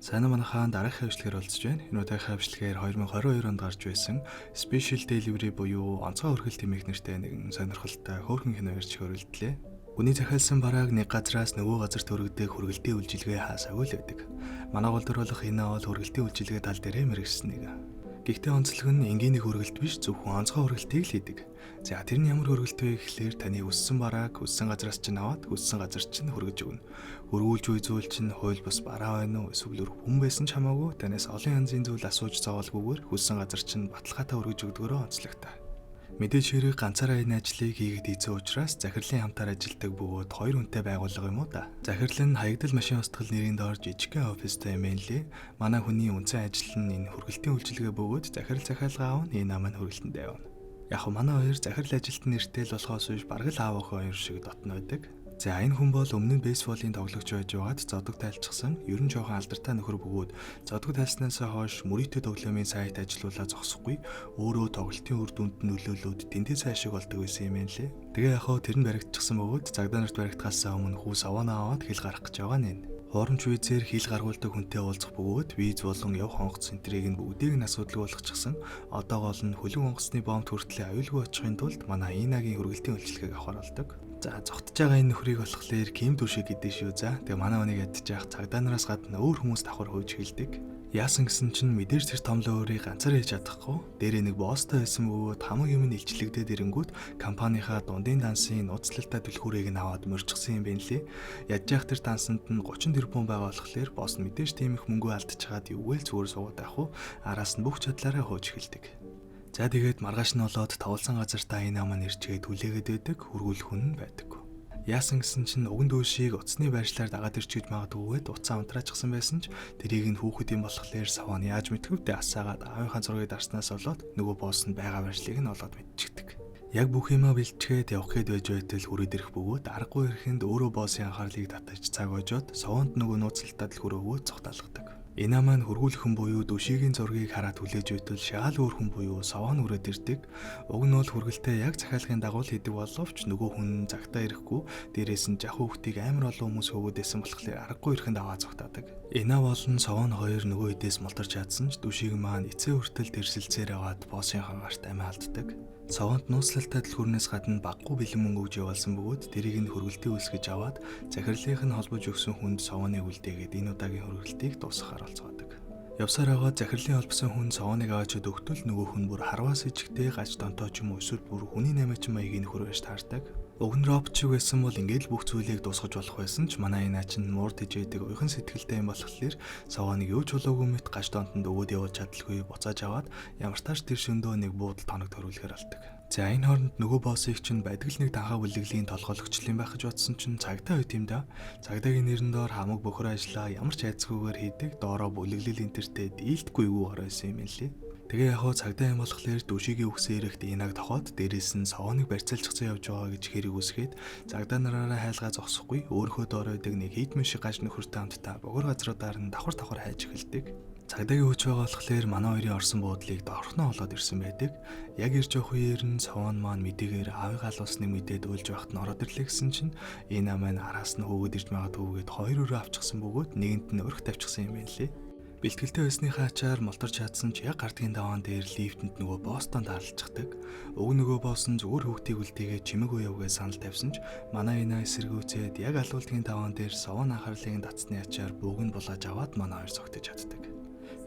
Сайн уу, манайхаан, дараагийн хавьчлагаар уулзж байна. Энэ удаагийн хавьчлагаар 2022 онд гарч байсан Special Delivery буюу онцгой хүргэлт хэмээх нэртэй нэгэн сонирхолтой хөөрхөн кино ярьж хөрөлдлээ. Хүний захиалсан барааг нэг газраас нөгөө газарт хүргэдэг хүргэлтийн үйлчилгээ хаасаагүй л байдаг. Манай гол дүр болох энэ бол хүргэлтийн үйлчилгээ тал дээрээ мэргэжсэн нэг. Гэхдээ онцлог нь энгийн нэг хүргэлт биш, зөвхөн онцгой хүргэлтийг л хийдэг. За, тэр нь ямар хүргэлт вэ гэхлээр таны хүссэн барааг хүссэн газраас чинь аваад хүссэн газар чинь хүргэж өгнө. Хөрвүүлж буй зүйл чинь хууль бус бараа байна уу, эсвэл хүн байсан ч хамаагүй, танаас олон янзын зүйл асууж зовоолгүйгээр хүссэн газар чинь баталгаатай хүргэж өгдөгөөрөө онцлогтой. Мэдээж хэрэг ганцаараа энэ ажлыг хийгээд хийцэн учраас захирлын хамтаар ажилладаг бөгөөд хоёр хүнтэй байгууллага юм уу да. Захирал нь хаягдал машин устгал нэрийн доор жижигхэн офистай юм лээ. Манай хүний үндсэн ажил нь энэ хүргэлтийн үйлчилгээ бөгөөд захирал захиалга аавна, энэ нам нь хүргэлтэнд явна. Яг хөө манай хоёр захирал ажилт нэртэй л болохоос биш, бараг л аав охин хоёр шиг дотно байдаг. За, энэ хүн бол өмнө нь бейсболын тоглогч байж байгаад зодог тайлчихсан. Ер нь жоохон алдартай нөхөр бөгөөд зодог тайлснаасаа хойш мөрийтэй тоглоомын сайт ажилуулаа зогсохгүй, өөрөө тоглолтын үр дүнд нөлөөлөөд тэндээ сайн шиг болдог байсан юм лээ. Тэгээ яг хөө тэр нь баригдчихсан бөгөөд цагдаа нарт баригдахаас өмнө хүү савана аваад хэл гарах гэж байгаа нэ. Хуурамч визээр хил гаргуулдаг хүнтэй уулзах бөгөөд виз болон явах онгоц энтрийг нь бүгдийг нь асуудалгүй болгочихсон. Одоо гол нь хөлөг онгоцны бомб хүртлээ аюулгүй очихын тулд манай Инагийн хүргэлтийн үйлчилгээг авахар болдог. За, зогтож байгаа энэ нөхрийг болохоор Ким Дүшиг гэдэг шүү. За, тэгээ манай хүнийг ядчих цагдаа нараас гадна өөр хүмүүс давхар хөөж хэлдэг. Яасан гэсэн чинь мэдээж тэр томлоо өөрийг ганцаар хийж чадахгүй. Дээрээ нэг босстой байсан бөгөөд хамаг юм нь илчлэгдээд ирэнгүүт компанийнхаа дундын дансын нууцлалтай түлхүүрийг нь аваад моржчихсан юм байна лээ. Ядж явах тэр дансанд нь 30 тэрбум байгаа болохоор босс нь мэдээж тийм их мөнгө алдчихаад юугээл зүгээр суугаад байх уу? Араас нь бүх чадлаараа хөөж эхэлдэг. За, тэгээд маргааш нь болоод товлсон газартаа энэ ам нь ирчгээд хүлээгээд байдаг, хүргүүлэх хүн нь байдаг. Яасан гэсэн чинь уган дөөшийг утасны байршлаар дагаад ирчиж магадгүйгээд утсаа унтраачсан байсан ч тэрийг нь хүүхэд юм болохоор саван яаж мэдхэвдээ асаагаад аавынхаа зургийг дарснаас болоод нөгөө босс нь байгаа байршлыг нь олоод мэдчихдэг. Яг бүх юмаа бэлтчгээд явах гээд байж байтал хүрээд ирэх бөгөөд аргагүй ирэхэнд өөрөө боссын анхаарлыг татаж цаг ожоод саванд нөгөө нууцлалтаа дэлгүүр өгөөд цогтаалгадаг. Энэ маань хөргүүлэх хүн буюу Дүшигийн зургийг хараад хүлээж байтал шаал өөр хүн буюу саван хүрээд ирдэг. Уг нь бол хүргэлтээ яг захиалгын дагуу л хийдэг боловч нөгөө хүн цагтаа ирэхгүй, дээрээс нь жах хүүхдийг амар олон хүмүүс хөвгөөд байсан болохоор аргагүй ирэхэнд аваа зогтаадаг. Эна болон саван хоёр нөгөө хэдээс мултарч чадсан ч Дүшиг маань эцээ хүртэл тэрсэлцээр аваад боссынхаа гарт амиа алддаг. Савант нууцлалтай түлхүүрнээс гадна баггүй бэлэн мөнгө өгж явуулсан бөгөөд тэрийг нь хөргөлтийн үйлс гэж аваад захирлынх нь холбож өгсөн хүнд саваныг үлдээгээд энэ удаагийн хөргөлтийг дуусгахаар олцгоодог. Явсаар байгаа захирлын холбосон хүн саваныг аваачид өгтөл нөгөө хүн бүр харваас ичгтэй гаж донтоо ч юм уу, эсвэл бүр хүний намайчин маягийн нөхөр байж таардаг. Уг нь робот шиг байсан бол ингээд л бүх зүйлийг дуусгаж болох байсан ч манай энэ чинь муур тэжээдэг уяхан сэтгэлтэй юм болохоор саваныг юу ч болоогүй мэт гаж донтонд өгөөд явуулж чадалгүй буцааж аваад ямар тааш тэр шөндөө нэг буудал тоног төрүүлэхээр болдог. За, энэ хооронд нөгөө боссыг чинь байдаг л нэг данхаа бүлэглэлийн толгойлогч юм байх гэж бодсон чинь цагдаа байт юм да. Цагдаагийн нэрэн доор хамаг бохор ажлаа ямар ч айцгүйгээр хийдэг, доороо бүлэглэл энтертэй дийлдэхгүй юу ороо байсан юм лээ. Тэгээ яг хоо цагдаа юм болохоор Дүшигийн үгсэн эрэхт инаг тохоод дээрээс нь савоныг барьцаалчихсан явж байгаа гэж хэрэг үсгээд цагдаа нараараа хайлгаа зогсохгүй өөрийнхөө доор байдаг нэг хийдмэн шиг гаж нөхөртэй хамтдаа богор газруудаар нь давхар давхар хайж эхэлдэг. Цагдаагийн хүч байгаа болохоор манай хоёрын орсон буудлыг доорхноо олоод ирсэн байдаг. Яг ирж явах үеэр нь савон маань мэдээгээр аавыгаа алуулсныг мэдээд уйлж байхад нь ороод ирлээ гэсэн чинь энэ маань араас нь хөөгөөд ирж магадгүйгээд хоёр өрөө авчихсан бөгөөд нэгэнт нь өрх тавьчихсан юм байна лээ. Бэлтгэлтэй байсныхаа ачаар молторч чадсан ч яг гардгийн даваан дээр лифтэнд нөгөө босстон таарлцдаг. Уг нөгөө босс нь зүгээр хүүхдийг үлдээгээ чимээгүй явгээ санал тавьсан ч манай энэ эсэргүүцээд яг алуулдгийн даваан дээр саван анхаарлыг татсны ачаар бууг нь булааж аваад манай хоёр зогтож чаддаг.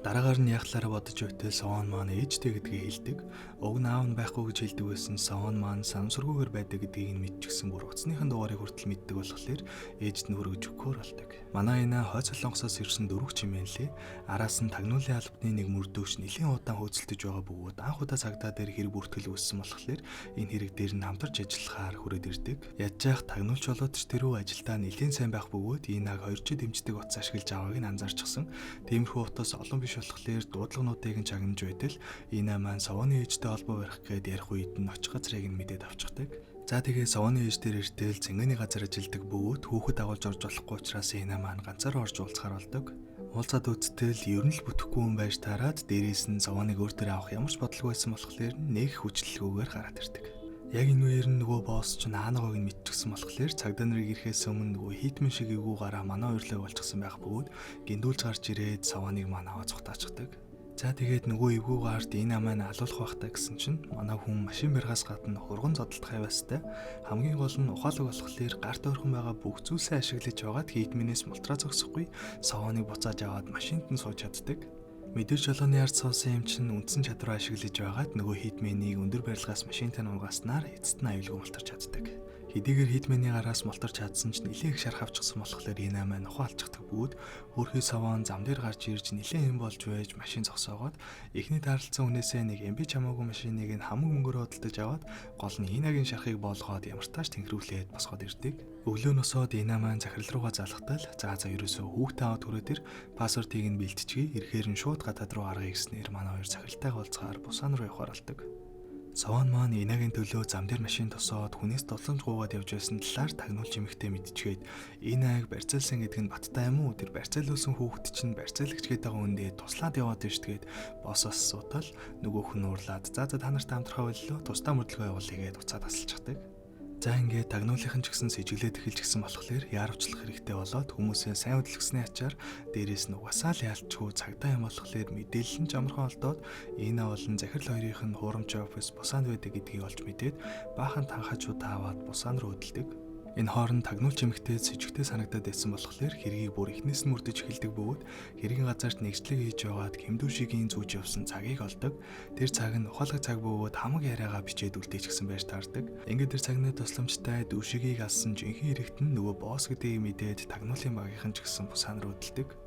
Дараагаар нь яг талаараа бодож байтэл Саван маань ээжтэй гэдгийг хэлдэг. Уг нь аав нь байхгүй гэж хэлдэг байсан Саван маань санамсаргүйгээр байдаг гэдгийг нь мэдчихсэн, бүр утасныхын дугаарыг хүртэл мэддэг болохоор ээжд нь хүргэж өгөхөөр болдог. Манай энэ хойд Солонгосоос ирсэн дөрвөгч юм байна лээ. Араас нь тагнуулын албаны нэг мөрдөөгч нэлийн удаан хөөцөлдөж байгаа бөгөөд анх удаа цагдаа дээр хэрэг бүртгэл үүссэн болохоор энэ хэрэг дээр нь хамтарч ажиллахаар хүрээд ирдэг. Ядж яах тагнуулч болоод ч тэрүү ажилдаа нэлийн сайн байх бөгөөд энэ аг хоёрчид дэмждэг утас ашиглаж байгааг нь анзаарчихсан. Тиймэрхүү утас олон биш болохоор дуудлагануудыг нь чагнаж байтал энэ маань саваны ээжтэй холбоо барих гээд ярих үед нь очих газрыг нь мэдээд авчихдаг. За, тэгээ саваны ээж дээр иртэл цэнгэний газар ажилладаг бөгөөд хүүхэд агуулж орж болохгүй учраас энэ маань ганцаараа орж уулзахаар болдог. Уулзаад үзтэл ер нь л бүтэхгүй юм байж таарад дээрээс нь саваныг өөр дээр авах ямар ч бодлого байсан болохоор нэг хүчлэлгүйгээр гараад ирдэг. Яг энэ үеэр нь нөгөө босс чинь Аанагыг нь мэдчихсэн болохоор цагдаа нарыг ирэхээс өмнө нөгөө Hitman шиг эвгүүгаараа манай урилга болчихсон байх бөгөөд гиндүүлж гарч ирээд Саваныг маань аваа цухтаачдаг. За, тэгээд нөгөө эвгүүгаарт энэ амаа нь алуулах байхтаа гэсэн чинь манай хүн машин барихаас гадна хурган зодтолдох хавьяастай, хамгийн гол нь ухаалаг болохоор гарт ойрхон байгаа бүх зүйлсээ ашиглаж байгаад Hitman-ээс мултраа зогсохгүй Саваныг буцааж аваад машинд нь сууж чаддаг. Мэдээж жолооны ард суусан юм чинь үндсэн чадвараа ашиглаж байгаад нөгөө Hitman-ийг өндөр барилгаас машинтай нугааснаар эцэст нь аюулгүй мултарч чаддаг. Хэдийгээр Hitman-ий гараас мултарч чадсан ч нэлээн их шарх авчихсан болохоор энэ амаа нухаа алчихдаг бөгөөд хөөрхий Саван зам дээр гарч ирж нэлээн юм болж байж машин зогсоогоод эхний тааралцсан хүнээсээ нэг MB чамаагүй машиныг нь хамаг мөнгөөр худалдаж аваад, гол нь Инагийн шархыг боолгоод ямар тааш тэнхрүүлээд босгоод ирдэг. Өглөө нь босоод Ина маань захирал руугаа залхтал за ерөөсөө хүүхдээ аваад хүрээд ир, паспортыг нь бэлтчихье, ирэхээр нь шууд гадаад руу гаргая гэснээр манай хоёр захиралтайгаа уулзахаар Бусан руу явахаар алдаг. Саван маань Инагийн төлөө зам дээр машин тосоод хүнээс тусламж гуйгаад явж байсан талаар тагнуулч эмэгтэй мэдчихээд, Инаг барьцаалсан гэдэг нь баттай юм уу? Тэр барьцаалуулсан хүүхэд чинь барьцаалагч гэдэг байгаа үндэ туслаад яваад байна шүү дээ гээд боссоос асуудал нөгөөх нь уурлаад, за та нартай хамтрахаа боллоо, тусдаа мөрдлөгөө явуулъя гээд уцаад тасалчихдаг. За, ингээд тагнуулынхан ч гэсэн сэжиглээд эхэлж гисэн болохоор яаравчлах хэрэгтэй болоод хүмүүсээ сайн хөдөлгсөний ачаар, дээрээс нь угасаа л яалтчгүй цагдаа юм болохоор мэдээлэл нь ч амархан олдоод, энэ болон захирал хоёрын нь хуурамч офис Бусаанд байдаг гэдгийг олж мэдээд баахан танхаачууд аваад Бусан руу хөдөлдөг. Энэ хооронд тагнуулч эмэгтэй сэжигтэй санагдаад байсан болохоор хэргийг бүр эхнээс нь мөрдөж эхэлдэг бөгөөд хэргийн газарт нэгжлэг хийж байгаад хэмдүүшигийн зүүж явсан цагийг олдог. Тэр цаг нь ухаалаг цаг бөгөөд хамаг яриагаа бичээд үлдээчихсэн байж таардаг. Ингээд тэр цагны тусламжтай дүүшигийг алсан жинхэнэ хэрэгт нь нөгөө босс гэдгийг мэдээд тагнуулын багийнхан ч гэсэн Бусан руу хөдөлдөг.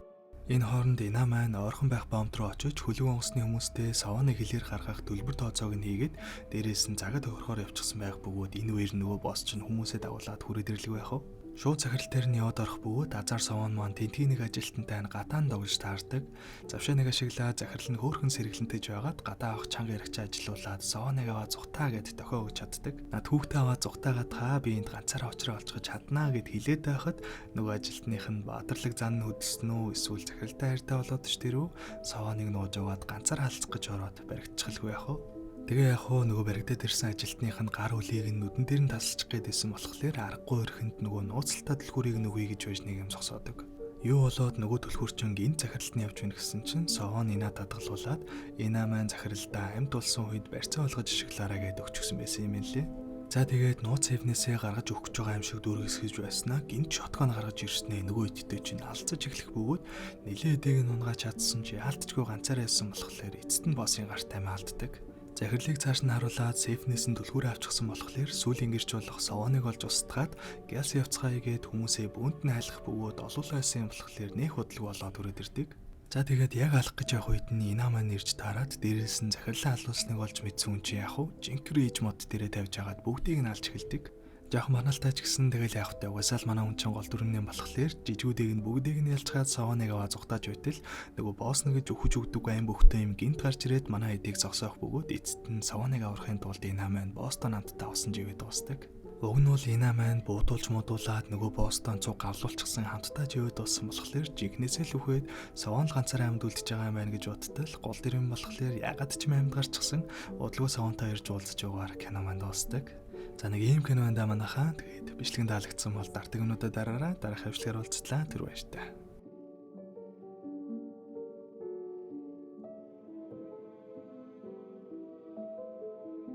Энэ хооронд Ина маань ойрхон байх бомб руу очиж хөлөг онгоцны хүмүүстэй Саваныг хэлээр гаргах төлбөр тооцоог нь хийгээд, дээрээс нь цагаа тохирохоор явчихсан байх бөгөөд энэ үеэр нөгөө босс чинь хүмүүсээ дагуулад хүрээд ирлэг байх уу? Шууд захирал дээр нь яваад орох бөгөөд азар Саван маань тентгийн нэг ажилтнтай нь гадаа нь догж таардаг. Завшаа нэг ашиглаад захирал нь хөөхөн сэргэлэнтэж байгаад гадаа авах чанга яригчаа ажилуулад Саваныг аваад зугтаа гэд дохио өгч чаддаг. Над хүүхдээ аваад зугтаагаад хаа би энд ганцаараа учраа олцгож чаднаа гэд хэлээд байхад нөгөө ажилтных нь баатарлаг зан нь хөдөлсөн үү, эсвэл захиралтай хайртай болоод ч тэр үү, Саваныг нууж аваад ганцаар халцах гэж ороод баригдчихалгүй яах вэ? Тэгээ яг хуу нөгөө баригдаад ирсэн ажилтных нь гар хүлийг нь нүдэн дээр нь тасалчих гээд байсан болохоор аргагүй өрхөнд нөгөө нууцлалтай түлхүүрийг нөгье гэж байж нэг юм зогсоодог. Юу болоод нөгөө түлхүүр чинь гинт захиралд нь явж байна гэсэн чинь Совон Ина дадгалуулаад Ина маань захиралдаа амьд болсон үед барьцаа болгож ашиглаарай гэдээ өгчихсөн байсан юм лээ. За, тэгээд нууц хэвнээсээ гаргаж өгөх гэж байгаа юм шиг дүүргэсгэж байснаа гинт shotgun гаргаж ирснээ нөгөө идтэй чинь алцаж эхлэх бөгөөд нилээ эдийг нь унгааж чадсан чи яалтчгүй ганцаараа байсан болохоор эцэст нь боссын гартай маалддаг. Захирлыг цааш нь харуулад сейфнээс нь түлхүүрээ авчихсан болохоор сүүлийн гэрч болох Саваныг олж устгаад гялс явцгаая гэд хүмүүсээ бүүнд нь хайлах бөгөөд олуулаа байсан юм болохоор нэх удалгүй болоод хүрээд ирдэг. За, тэгээд яг алах гэж явах үед нь Ина маань ирж таарад дээрээс нь захирлаа алуулсныг олж мэдсэн хүн чи яах вэ? Жинхэнэ иж мод дээрээ тавьж хагаад бүгдийг нь алж эхэлдэг. Жаахан маналтай ч гэсэн тэгэл яах вэ? Угаасаа л манай хүн чинь гол дүрмний болохоор жижигүүдийг нь бүгдийг нь ялцгаад Саваныг аваа зугтааж байтал нөгөө босс нэг гэж өхөж өгдөг аим бөхтэй юм гинт гарч ирээд манай эдийг зогсоох бөгөөд эцэст нь Саваныг аврахын тулд Ина маань босстон хамтдаа авсан живээ дуустдаг. Уг нь бол Ина маань буудуулж муудуулаад нөгөө босстон цуг гавлуулчихсан хамтдаа живээ дууссан болохоор жинхнээсээ л үхээд Саван л ганцаараа амьд үлдэж байгаа юм байна гэж бодтол гол дүр юм болохоор ягаад ч юм амьд гарчихсан, удалгүй Савантай ирж уулзаж байгаагаар кино маань дуустдаг. За, нэг ийм кино байна да манайхаа. Тэгээд бичлэгэн таалагдсан бол дартаг юмнуудаа дараараа, дараах хавчлагаар уулзлаа. Тэр баяртай.